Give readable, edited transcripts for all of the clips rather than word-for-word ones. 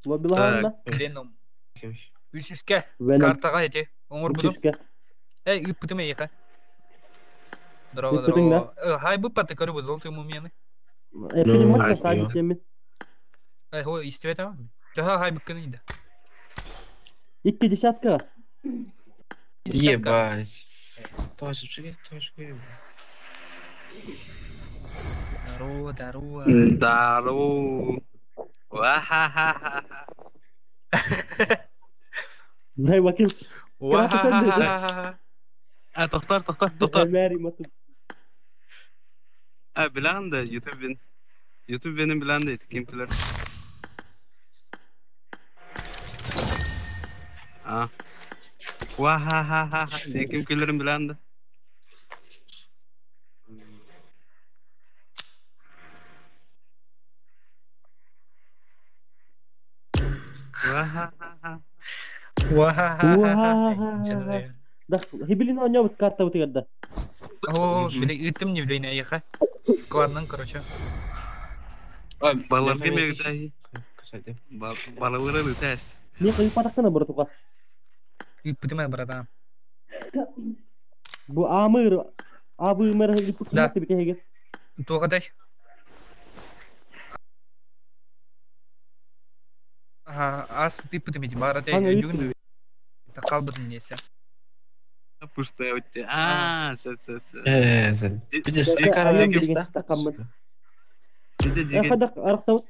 Лобилаһанна. Веном. Үсүскэ. Веном. Картаҕа ити. Оҥорбутум. Үсүскэ. Эй, ыыппытым эйиэхэ. Здорово, Ыыппытыҥ да? здорово. Хай быппаты көрү бу золотые мумияны. Эппитим Ну, саабит диэммин. Эй, хо, истибэтэ. Төһө хай быккыный да? Икки десятка. Десятка. Ебать. Тоже, тоже. Здорово, здорово. Здорово. Ва-ха-ха-ха. Зай вакил. Ва-ха-ха-ха. А, тохтор, тохтор, тохтор. Мэри мату. А, билэн да, YouTube бин. YouTube benim bilen de kim bilir. А. Ва-ха-ха-ха. Диэн ким күлэрин билэн да. Ва-ха-ха-ха. Ва-ха-ха-ха. Да, хибилин оонньообут карта бутыгар да. О, били ыыттым не билейн эйиэхэ. Складнан, короче. Баларга мэгдай. Балалары лытас. Не кыйпатахтана братуха. Ыыппытым ээ, братан. Бу амыр абымыр Да. ыппытымат битеге. Туохатай? Ага, ас ыыппытым ити бааратай Аны өйдүгүн Тақалбытын несе. Пустая өтте. А, сө сө сө. Видишь, Такаммын. Жиге Хадак арахтабыт.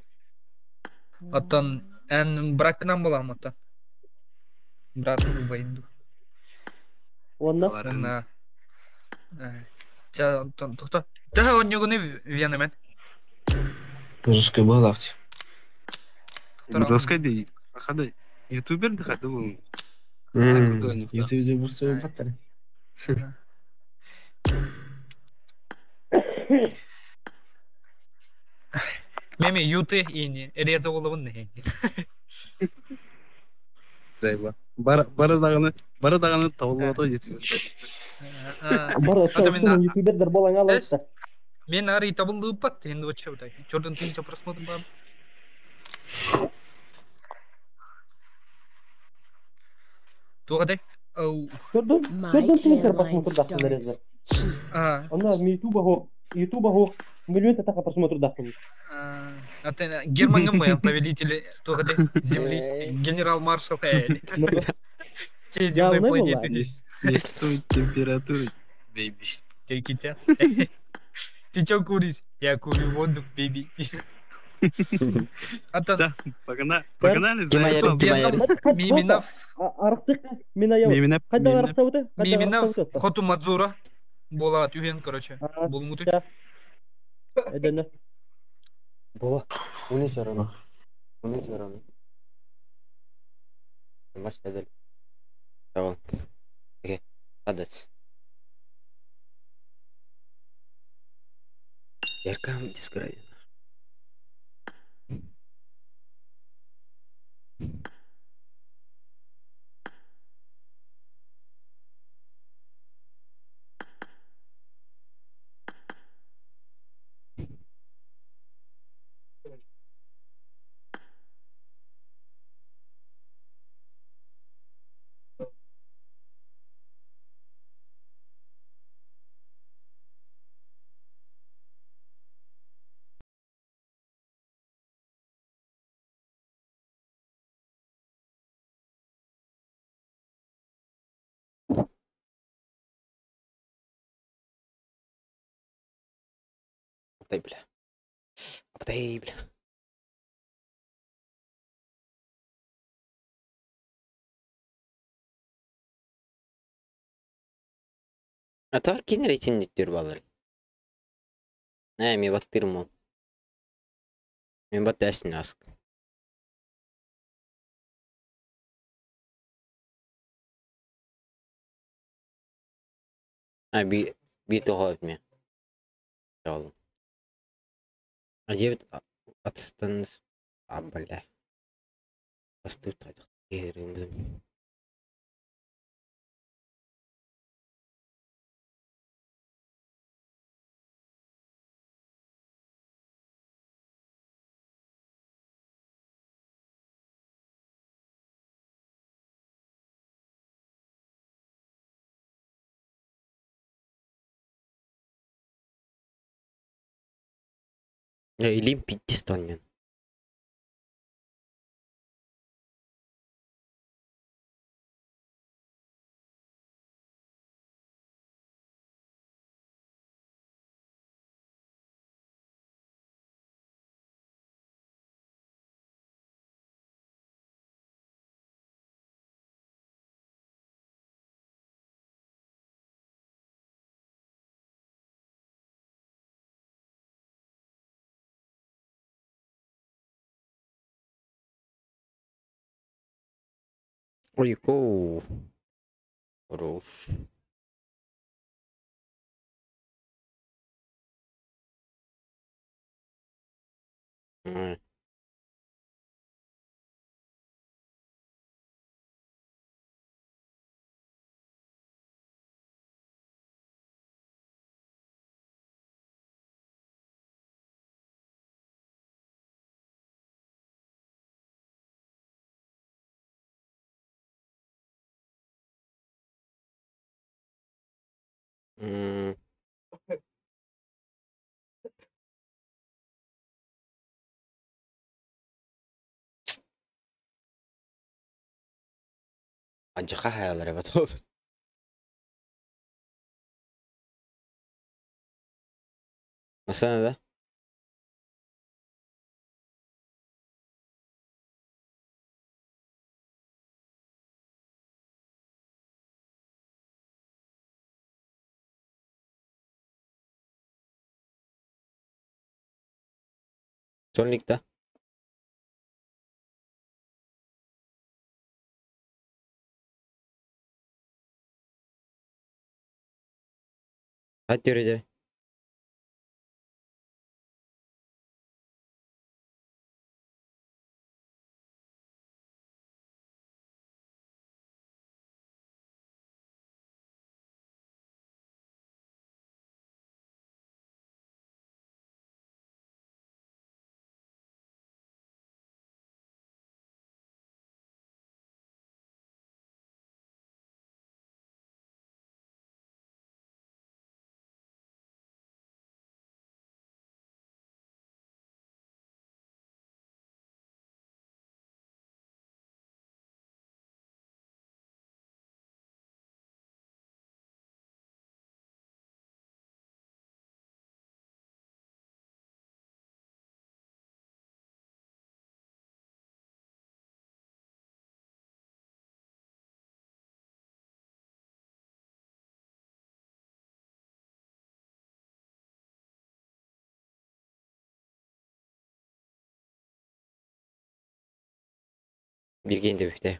Оттон эн бракынан буолам оттон. Братым убайынду. Онна Онна ча оттон тохто. Төһө онньугуну веneмен. Жестко было. Доска дей. Хада. Ютубер да хада был. Если видео бурсу баттар. Меме юты ини реза олабын не. Зайба. Бар бары даганы, бары даганы табылып ютубер. бар Ата мен ютубердер болаң алайықта. Мен ары табылдыппат енді вот чё так. Чордон тысяча просмотр бар. Тугадай. Ау. Көрдүн? My Көрдүн тиңтер tan line просмотр дахтын реза. starts here. А, Онна ютуба хо, ютуба хо миллион така просмотр дахтын. А ты Герман Гамбен, повелитель тугадай земли, генерал-маршал. Те земной Явно планеты. Не не стоит температуры, бейби. Take it. Ты чё куришь? Я курю воду, бейби. А то Да, погнали, погнали за Кимайер, это. Кимайер. Миминов, Арахсык мен аяу. Миминеп, Кайда миминеп. арахсабыты? Миминов, Хоту Мадзура. Була тюген, короче. Булмуты. Эдене. Була. Уни чорона. Уни чорона. Маш тедел. Tamam. Okey. Hadi. Яркам дискрайна. Аптай бля. Аптай бля. А то кин рейтинг диyor балар. Не, ми баттырым ол. Мен бат әсін асық. А, би, би тоға өтме. Жауалым. А девять отстан... А, бля. Астыр тайдық. Ерім. Илиим пиздец тоҥньон. Ой, Хорош. М. Алдьархай хайалар эбит ол. Массыына да? Сонник да? Хат yürüdü. Билгин да бүхтэ.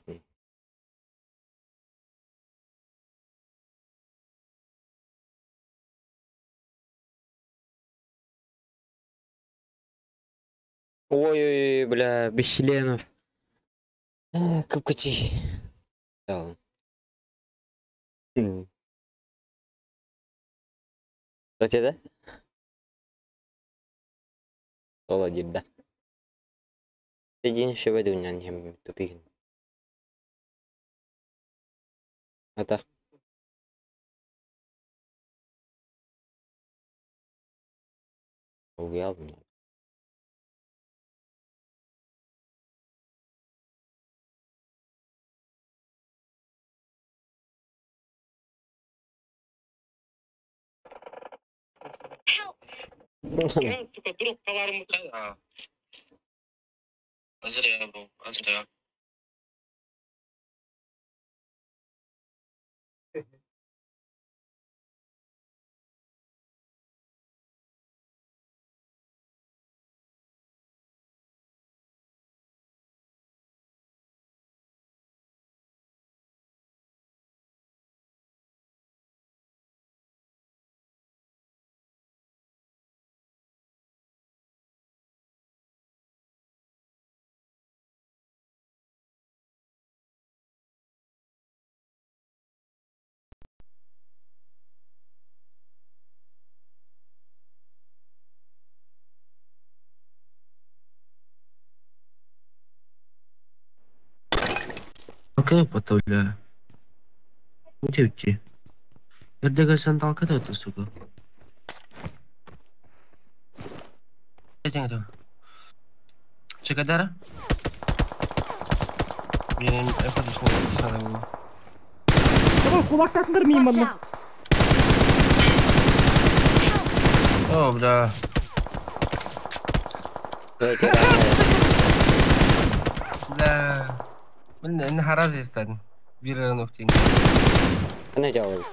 Ой-ой-ой, бля, без членов. Кыпкычый. Да. Кстати, да? Ол да. Дин шөбө дүннән һәм тупигин. Ата. Угу алдым. Сука, дроп. А зря был, а зря. Алка потавля. Где уйти? РДГ сандалка да это, сука. Рейтинг Чекадара? Блин, я хочу надо было. Давай кулактатындар мин Watch манна. out! О, бля. Бля. Блин, не харазы стан. Бир ногтин. Ана жауап.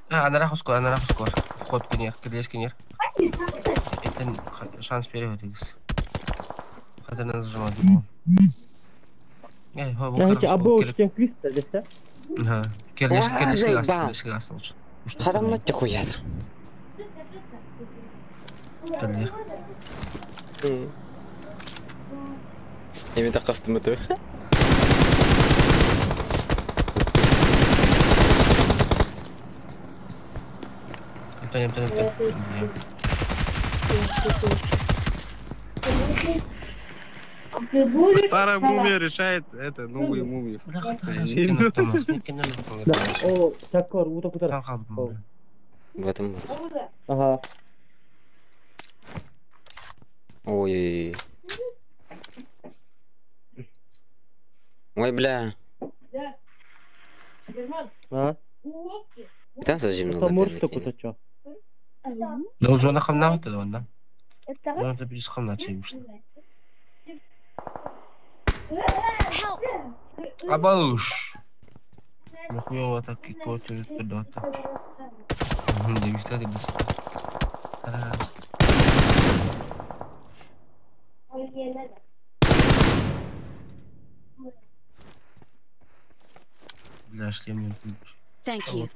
А, ана рахус скор, ана рахус скор. Вход кенер, кирлес кенер. Это шанс перевод икс. Хотя надо зажимать было. Эй, хо, Я эти абоушкен квист десе. Ага. Кирлес, Ва, кирлес газ, заебал. кирлес газ лучше. Хараммат хуяда. Кирлер. Эми такастым өтө. Антони, Антони, Антони. Старая мумия решает это, новые мумии. Бля, Да. О, такор, ута кутар. В этом. Ага. Ой. Ой, бля. А? Там зажим Это может такой-то чё? Да зона хамна вот это, да? Зона ты без хамна чей уж. Help! Абауш. Нахуя так и коты туда-то. Девять десять. Бля, шлем не включу. Thank you.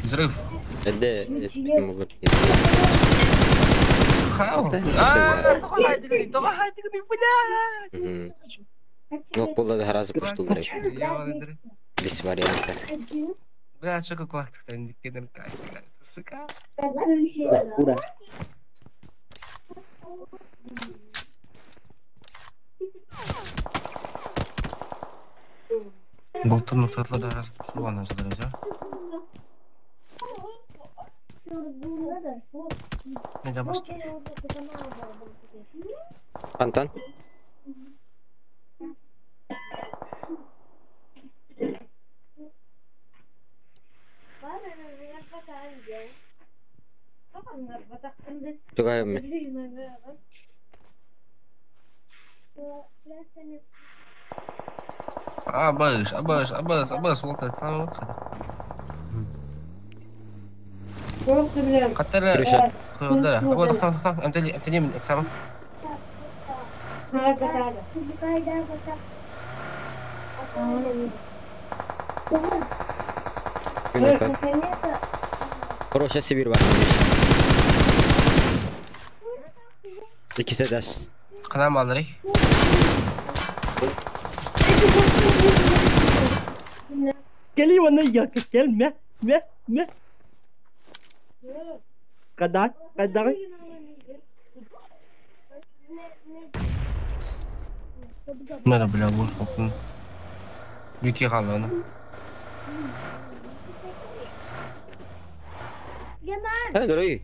Взрыв. Это Хау. Ну, полда раза пуштул Без варианта. Бля, что как лахта не кидан сука. Ура. Болтун нуктатлар да раз пустулган азыр, Не да басты. Антон? Тугай ми. Абаш, абаш, абаш, абаш, вот это там вот. Каттара. Крыша. Да, вот там там, Антони, Антони, мен сам. Хорошая Сибирь бар. Икisi дас. Кана малры. Geliyor ona yakın gelme. Ne? Ne? Kadar, kadar. Мера, бля, вот хопын. Бики халаны. Ха, дорогой.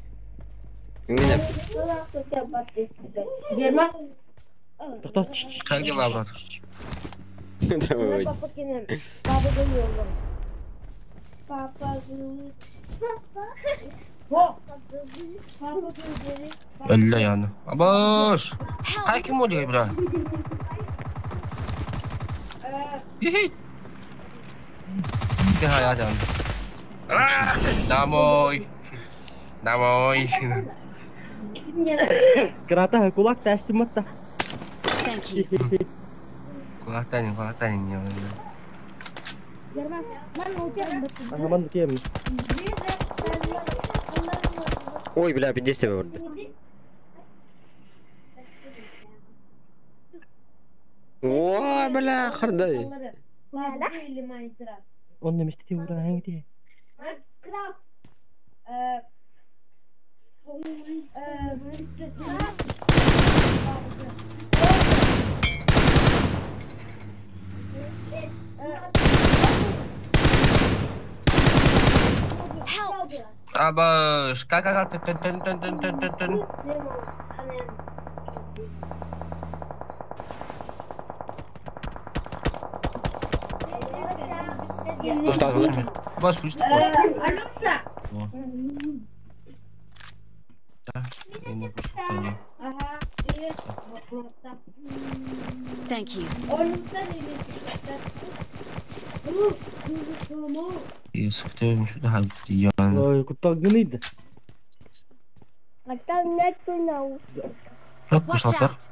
Именно. Тоқта. Калги лабрат. Давай. Әллә яны. Абаш. Кай кем олый, бля? Ихи. Ты хая жан. Домой. Домой. Крата кулак тәстіматта. Thank you. Кулактан, кулактан не. Ага, тем. Ой, бля, 50 тебе вырды. О, бля, хардай. Он не мести ура ханги. Абаш, как, тын тын тын тын тын тын тын. Усталлар. Бас, пусть такой. Во. Да, я не пошел. Thank you. Sıktım şu daha yani. Ой, кутталгыныйды. Çok Watch kuşatlar. out.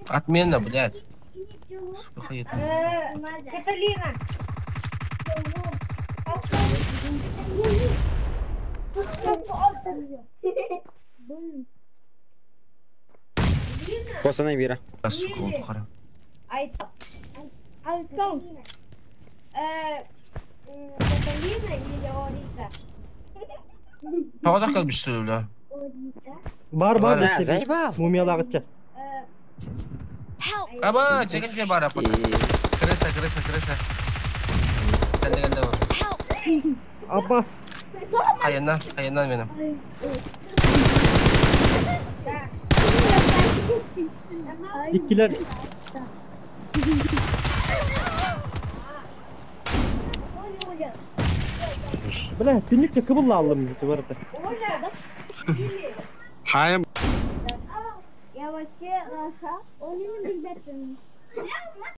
Отмена, блядь. Сука, я там. Каталина. Косана бира. Сука, вот хара. Антон. Каталина или Орита? Погода как бы бля. Бар бар. На, заебал. Мумиялагыча. Help. Аба, чекин бар апа. Крыса, крыса, крыса. Кенде кенде бар. Help. Аббас. Кайыннан, кайыннан меним. Иккилер. Бля, түннүкче кыбылла алдым барыта. Хайым. Я вообще, ага, он не